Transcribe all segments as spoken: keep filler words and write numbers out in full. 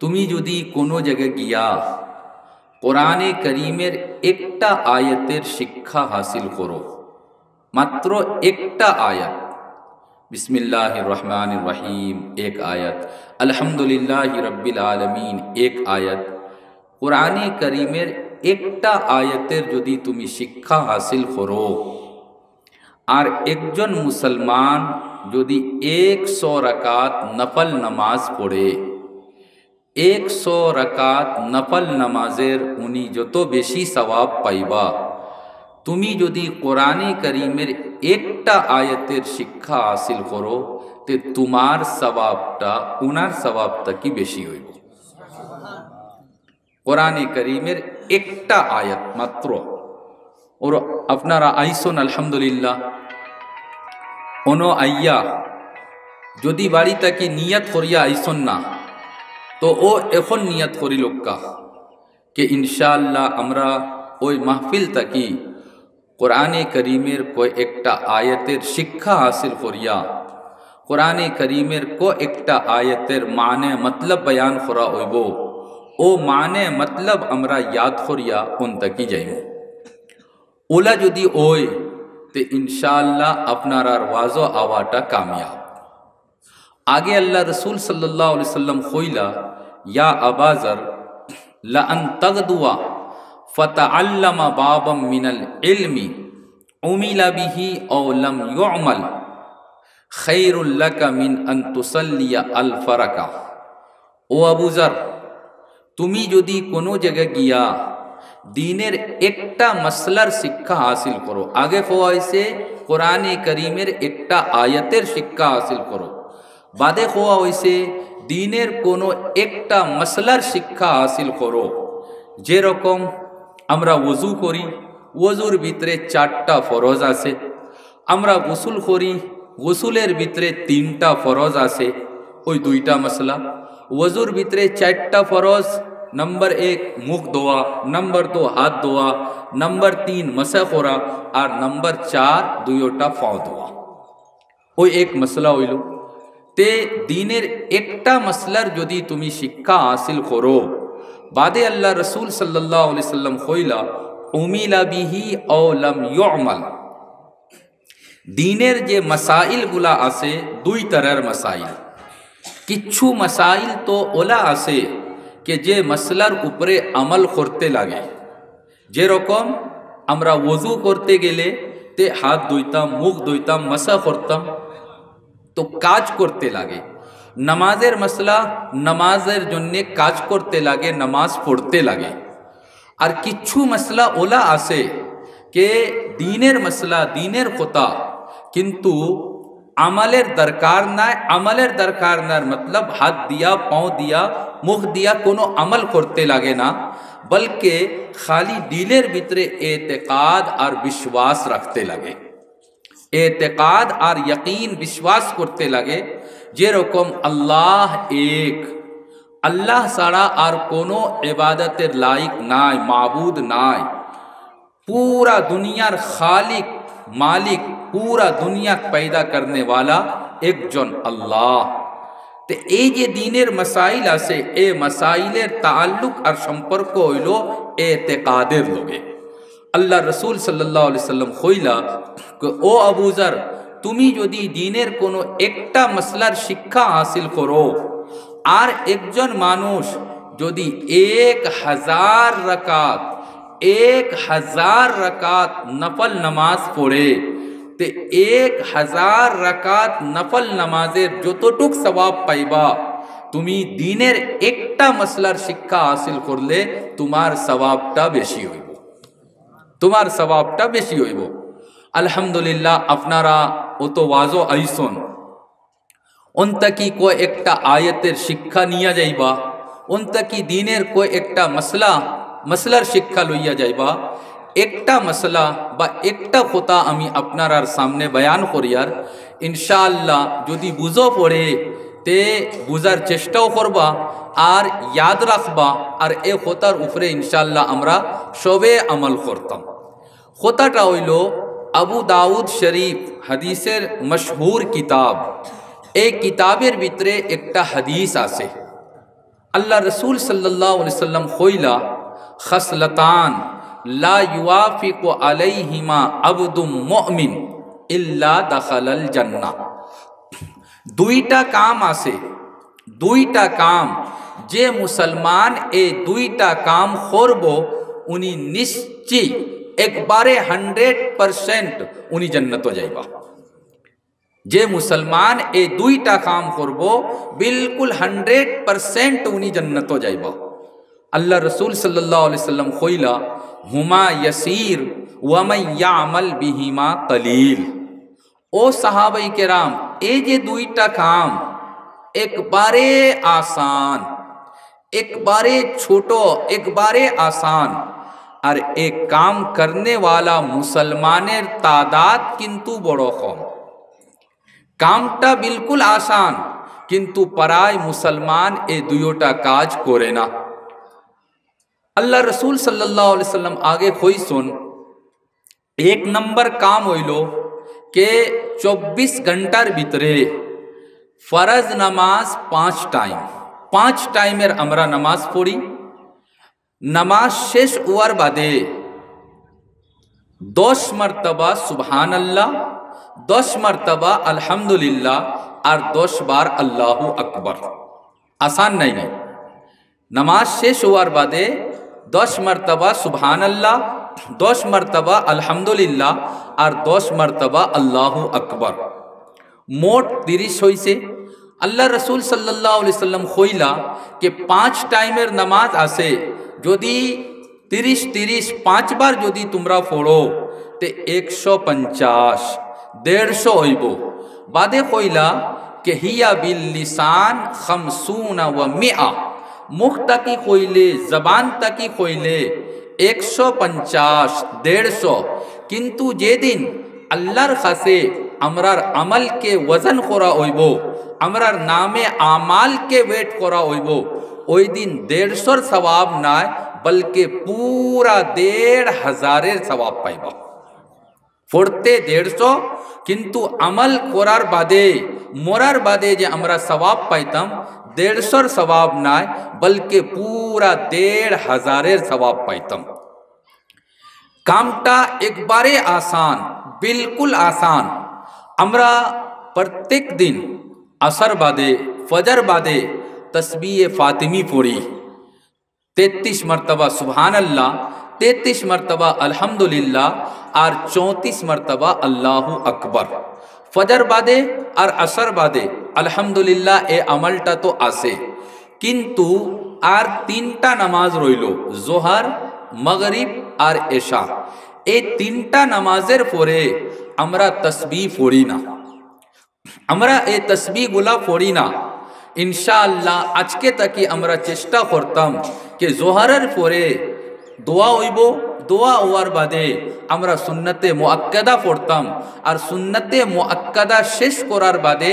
তুমি যদি কোনো জায়গায় গিয়া কোরআনে করিমের একটা আয়াতের শিক্ষা হাসিল করো, মাত্র একটা আয়াত, বিসমিল্লাহির রহমানির রহিম এক আয়াত, আলহামদুলিল্লাহি রাব্বিল আলামিন এক আয়াত, কোরআনে করিমের একটা আয়াতের যদি তুমি শিক্ষা হাসিল করো, আর একজন মুসলমান যদি একশো রাকাত নফল নামাজ পড়ে, একশো রাকাত নফল নামাজের উনি যত বেশি সওয়াব পাইবা। তুমি যদি কোরআনে করিমের একটা আয়াতের শিক্ষা হাসিল করো, তে তোমার সওয়াবটা উনার সওয়াব থাকি বেশি অইবো। কোরআনে করিমের একটা আয়াত মাত্র। ওর আপনারা আইসন, আলহামদুলিল্লাহ। অনো আইয়া যদি বাড়ি থাকি নিয়ত করিয়া আইসন না, তো ও এখন নিয়ত করি লউক্কা, কে ইনশাআল্লাহ আমরা ওই মাহফিল থাকি কোরআনে করিমের কয়েকটা আয়াতের শিক্ষা হাসিল করিয়া, কোরআনে করিমের কয়েকটা আয়াতের মানে মতলব বয়ান করা অইবো, ও মানে মতলব আমরা ইয়াদ করিয়া অন থাকি যাইমু। ওলা যদি অয়, তে ইনশাআল্লাহ আপনারার ওয়াজো আওয়াটা কামিয়াব। আগে আল্লাহ রসুল সাল্লাল্লাহু আলাইহি সাল্লাম কইলা, ইয়া আবা যর, লা আন তাগদুয়া ফাতাআল্লামা বাবাম মিনাল ইলমি উমিলা বিহি আও লাম ইউমাল খায়রুল লাকা মিন আন তুসাল্লিয়া আলফা রাকা। ও আবু যর, তুমি যদি কোনো জায়গায় গিয়া দিনের একটা মাসলার শিক্ষা হাসিল করো, আগে কওয়া অইছে কোরআনে করিমের একটা আয়াতের শিক্ষা হাসিল করো, বাদে কওয়া অইছে দিনের কোনো একটা মাসলার শিক্ষা হাসিল করো। যেরকম আমরা ওযু করি, ওযুর ভিতরে চারটা ফরজ আছে। আমরা গোসল করি, গোসলের ভিতরে তিনটা ফরজ আছে, ওই দুইটা মাসলা। ওযুর ভিতরে চারটা ফরজ, নম্বর এক মুখ ধোয়া, নম্বর দু হাত ধোয়া, নম্বর তিন মাসা করা, আর নম্বর চার দুইওটা পাও ধোয়া। ওই এক মাসলা অইলো। তে দিনের একটা মাসলার যদি তুমি শিক্ষা হাসিল করো, বাদে আল্লাহ রসুল সাল্লাল্লাহু আলাইহি সাল্লাম কইলা, উমিলা বিহি আও লাম ইউমাল। দিনের যে মাসাইলগুলা আছে, দুই তরার মাসাইল। কিচ্ছু মাসাইল তো ওলা আছে কে যে মাসলার উপরে আমল করতে লাগে। যেরকম আমরা ওযু করতে গেলে তে হাত ধুইতাম, মুখ ধুইতাম, মাসা করতাম, তো কাজ করতে লাগে। নামাজের মাসলা, নামাজের জন্যে কাজ করতে লাগে, নামাজ পড়তে লাগে। আর কিচ্ছু মাসলা ওলা আছে কে দিনের মাসলা, দিনের কথা, কিন্তু আমলের দরকার নাই। আমলের দরকার নাই মতলব হাত দিয়া, পাও দিয়া, মুখ দিয়া কোনো আমল করতে লাগে না, বলকে খালি দিলের ভিতরে এতেকাদ আর বিশ্বাস রাখতে লাগে। এতেকাদ আর ইয়াকিন, বিশ্বাস করতে লাগে, যেরকম আল্লাহ এক, আল্লাহ ছাড়া আর কোনো ইবাদতের লায়েক নাই, মাবুদ নাই। পুরা দুনিয়ার খালিক, মালিক, পুরা দুনিয়া পয়দা করনেওয়ালা একজন আল্লাহ। তে এই যে দিনের মাসাইল আছে, এ মাসাইলের তাল্লুক আর সম্পর্ক অইলো এতেকাদের লগে। আল্লাহ রসুল সাল্লাল্লাহু আলাইহি সাল্লাম কইলা, ও আবু যর, তুমি যদি দিনের কোনো একটা মাসলার শিক্ষা হাসিল করো, আর একজন মানুষ যদি এক হাজার রাকাত, এক হাজার রাকাত নফল নামাজ পড়ে, তে এক হাজার রাকাত নফল নামাজের যতটুক সওয়াব পাইবা, তুমি দিনের একটা মাসলার শিক্ষা হাসিল করলে তোমার সওয়াবটা বেশি অইবো, তোমার সওয়াবটা বেশি অইবো। আলহামদুলিল্লাহ, আপনারা অত ওয়াজো আইসন, অন থাকি কয়েকটা আয়াতের শিক্ষা নিয়া যাইবা, অন থাকি দিনের কয়েকটা মাসলা, মাসলার শিক্ষা লইয়া যাইবা। একটা মাসলা বা একটা কথা আমি আপনারার সামনে বয়ান করিয়ার, ইনশাআল্লাহ যদি বুঝো পড়ে, তে বুঝার চেষ্টাও করবা আর ইয়াদ রাখবা, আর এ কথার উপরে ইনশাআল্লাহ আমরা সবে আমল করতাম। কথাটা অইলো আবু দাউদ শরীফ হাদিসের মশহুর কিতাব, এই কিতাবের ভিতরে একটা হাদিস আছে। আল্লাহ রসুল সাল্লাল্লাহু আলাইহি সাল্লাম কইলা, "খাসলাতান লা ইউয়াফিকু আলাইহিমা আবদুম মুমিন ইল্লা দাখালাল জান্নাহ।" দুইটা কাম আছে, দুইটা কাম, যে মুসলমান এই দুইটা কাম করব, উনি নিশ্চিত একবারে হান্ড্রেড পার্সেন্ট উনি জান্নাত যাইবা। যে মুসলমান এই দুইটা কাম করব, বিলকুল হান্ড্রেড পার্সেন্ট উনি জান্নাত যাইবা। আল্লাহ রসুল সাল্লাল্লাহু আলাইহি সাল্লাম কইলা, "হুমা ইয়াসির ওয়া মান ইয়ামাল বিহিমা কালিল।" ও সাহাবাই কেরাম, এই যে দুইটা কাম একবারে আসান, একবারে ছোট, একবারে আসান, আর এই কাম করনেওয়ালা মুসলমানের তাদাদ কিন্তু বড় কম। কামটা বিলকুল আসান, কিন্তু প্রায় মুসলমান এই দুইটা কাজ করে না। আল্লাহ রসুল সাল্লাল্লাহু আলাইহি সাল্লাম আগে কইছন, এক নম্বর কাম অইলো কে চব্বিশ ঘন্টার ভিতরে ফরজ নামাজ পাঁচ টাইম, পাঁচ টাইমের আমরা নামাজ পড়ি। নামাজ শেষ অওয়ার বাদে দশ মর্তবা সুবহানাল্লাহ, দশ মর্তবা আলহামদুলিল্লাহ, আর দশ বার আল্লাহু আকবার। আসান নাই নি? নামাজ শেষ অওয়ার বাদে দশ মর্তবা সুবহানাল্লাহ, দশ মর্তবা আলহামদুলিল্লাহ, আর দশ মর্তবা আল্লাহু আকবার। মোট তিরিশ অইছে। আল্লাহ রসুল সাল্লাল্লাহু আলাইহি সাল্লাম কইলা যে পাঁচ টাইমের নামাজ আছে, যদি তিরিশ, তিরিশ, পাঁচবার যদি তুমরা পড়ো, তে একশো পঞ্চাশ, দেড়শো অইবো। বাদে কইলা যে হিয়া বিল লিসান খামসুনা ওয়া মিআ, মুখ থাকি কইলে, জবান থাকি কইলে একশো পঞ্চাশ, দেড়শো, কিন্তু যেদিন আল্লাহর কাছে আমরার আমলকে ওজন করা অইবো, আমরার নামে আমালকে ওয়েট করা অইবো, ওই দিন দেড়শোর সওয়াব নায়, বলকে পুরা দেড় হাজারের সওয়াব পাইবা। পড়তে দেড়শো, কিন্তু আমল করার বাদে, মরার বাদে যে আমরা সওয়াব পাইতাম, দেড়শোর সওয়াব নায়, বলকে পুরা দেড় হাজারের সওয়াব পাইতাম। কামটা একবারে আসান, বিলকুল আসান। আমরা প্রত্যেক দিন আসর বাদে, ফজর বাদে তসবিহে ফাতিমি পড়ি। তেত্রিশ মর্তবা সুবহানাল্লাহ, তেত্রিশ মর্তবা আলহামদুলিল্লাহ, আর চৌত্রিশ মর্তবা আল্লাহু আকবার। ফজর বাদে আর আসর বাদে আলহামদুলিল্লাহ, এ আমলটা তো আছে, কিন্তু আর তিনটা নামাজ রইলো, জোহর, মাগরিব আর এশা। এই তিনটা নামাজের পরে আমরা তসবিহ পড়ি না। আমরা এই তসবিহগুলা পড়ি না। ইনশাআল্লাহ, আজকে থাকি আমরা চেষ্টা করতাম যে জোহরের পরে দোয়া অইবো, দোয়া অওয়ার বাদে আমরা সুন্নতে মুআক্কাদা পড়তাম, আর সুন্নতে মুআক্কাদা শেষ করার বাদে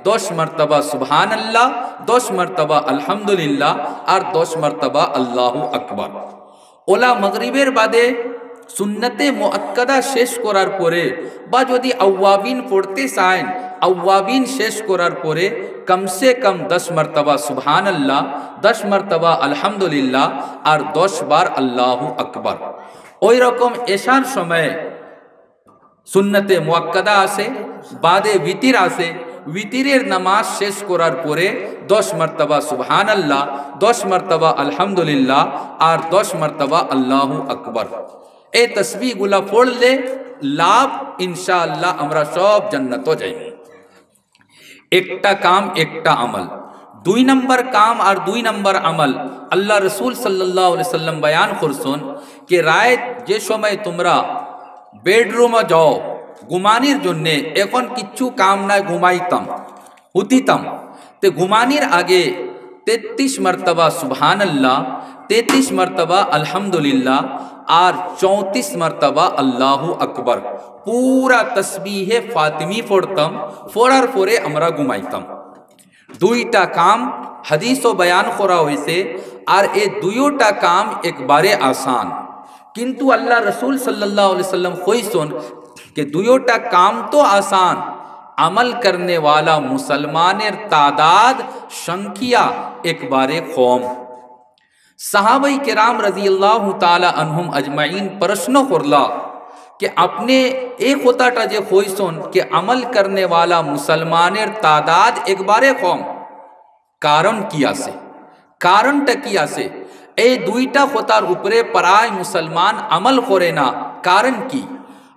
দশ মর্তবা সুবহানাল্লাহ, দশ মর্তবা আলহামদুলিল্লাহ, আর দশ মর্তবা আল্লাহু আকবার। অলা মাগরিবের বাদে সুন্নতে মুআক্কাদা শেষ করার পরে, বা যদি আওয়াবিন পড়তে চাইন, আওয়াবিন শেষ করার পরে কমসে কম দশ মর্তবা সুবহানাল্লাহ, দশ মর্তবা আলহামদুলিল্লাহ, আর দশ বার আল্লাহু আকবার। ওই রকম এশার সময় সুন্নতে মুআক্কাদা আছে, বাদে উতির আছে। উতিরের নামাজ শেষ করার পরে দশ মর্তবা সুবহানাল্লাহ, দশ মর্তবা আলহামদুলিল্লাহ, আর দশ মর্তবা আল্লাহু আকবার। এই তসবিহগুলা পড়লে লাভ, ইনশাআল্লাহ আমরা সব জান্নাত যাইমু। একটা কাম, একটা আমল। দুই নম্বর কাম আর দুই নম্বর আমল, আল্লাহ রসুল সাল্লাল্লাহু আলাইহি সাল্লাম বয়ান করছন যে রাইত যে সময় তুমরা বেডরুমো যাও ঘুমানির জন্যে, এখন কিচ্ছু কাম নাই, ঘুমাইতাম, হুতিতাম, তে ঘুমানির আগে তেত্রিশ মর্তবা সুবহানাল্লাহ, তেত্রিশ মর্তবা আলহামদুলিল্লাহ, আর চৌত্রিশ মর্তবা আল্লাহু আকবার। পুরা তসবিহে ফাতিমি পড়তাম, পড়ার পরে আমরা ঘুমাইতাম। দুইটা কাম হাদিসো বয়ান করা অইছে, আর এ দুইওটা কাম একবারে আসান। কিন্তু আল্লাহ রসুল সাল্লাল্লাহু আলাইহি সাল্লাম কইছন যে দুইওটা কাম তো আসান, আমল করনেওয়ালা মুসলমানের তাদাদ, সংখ্যা একবারে কম। সাহাবায়ে কেরাম রাদিয়াল্লাহু তাআলা আনহুম আজমাইন প্রশ্ন করলা যে আপনে এই কথাটা যে কইছন যে আমল করনেওয়ালা মুসলমানের তাদাদ একবারে কম, কারণ কি আছে? কারণটা কি আছে? এই দুইটা কথার উপরে প্রায় মুসলমান আমল করে না, কারণ কি?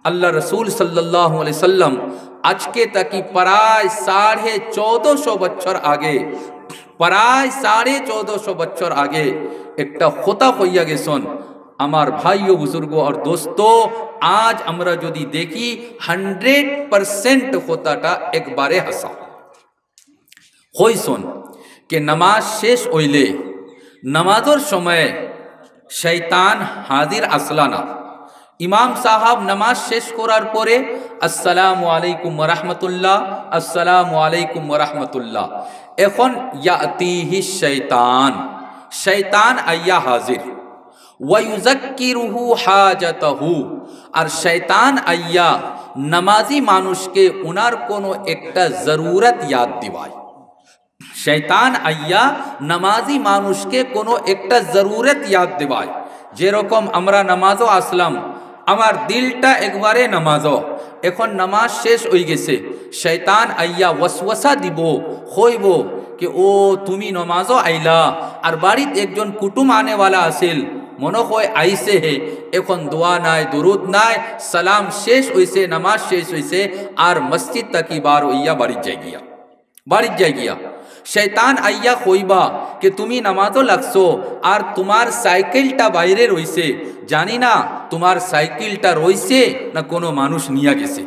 আল্লাহ রসুল সাল্লাল্লাহু আলাইহি সাল্লাম আজকে থাকি প্রায় সাড়ে চৌদ্দশো বছর আগে, প্রায় সাড়ে চৌদ্দশো বছর আগে একটা কথা কইয়া গেছন। আমার ভাই ও বুজুর্গ আর দোস্ত, আজ আমরা যদি দেখি, হান্ড্রেড পার্সেন্ট কথাটা একবারে হাছা। কইছন যে নামাজ শেষ অইলে নামাজর সময় শয়তান হাজির আসলা না। ইমাম সাহাব নামাজ শেষ করার পরে আসসালামু আলাইকুম ওয়া রাহমাতুল্লাহ, আসসালামু আলাইকুম ওয়া রাহমাতুল্লাহ। এখন ইয়াতিহি শয়তান, শয়তান আইয়া হাজির। ওয়ায়ুযাক্কিরুহু হাজাতাহু, আর শয়তান আইয়া নামাজি মানুষকে ওনার কোনো একটা জরুরত ইয়াদ দিবায়। শয়তান আইয়া নামাজি মানুষকে কোনো একটা জরুরত ইয়াদ দিবায়। যেরকম আমরা নামাজও আসলাম, আমার দিলটা একবারে নামাজও, এখন নামাজ শেষ অই গেছে, শয়তান আইয়া ওয়াসওয়াসা দিবো, কইবো যে, "ও, তুমি নামাজও আইলা, আর বাড়িত একজন কুটুম আনেওয়ালা আছিল, মনো কয় আইছে হে, এখন দোয়া নাই, দুরুদ নাই, সালাম শেষ অইছে, নামাজ শেষ অইছে, আর মসজিদ থাকি বার অইয়া বাড়িত যাইগিয়া।" বাড়িত যাইগিয়া। শয়তান আইয়া কইবা যে, "তুমি নামাজও লাগছো, আর তুমার সাইকেলটা বাইরে রইছে, জানি না তুমার সাইকেলটা রইছে না কোনো মানুষ নিয়া গেছে।"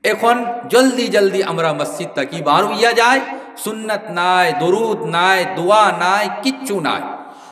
এখন জলদি জলদি আমরা মসজিদ থাকি বার অইয়া যাই, সুন্নত নাই, দুরুদ নাই, দোয়া নাই, কিচ্ছু নাই।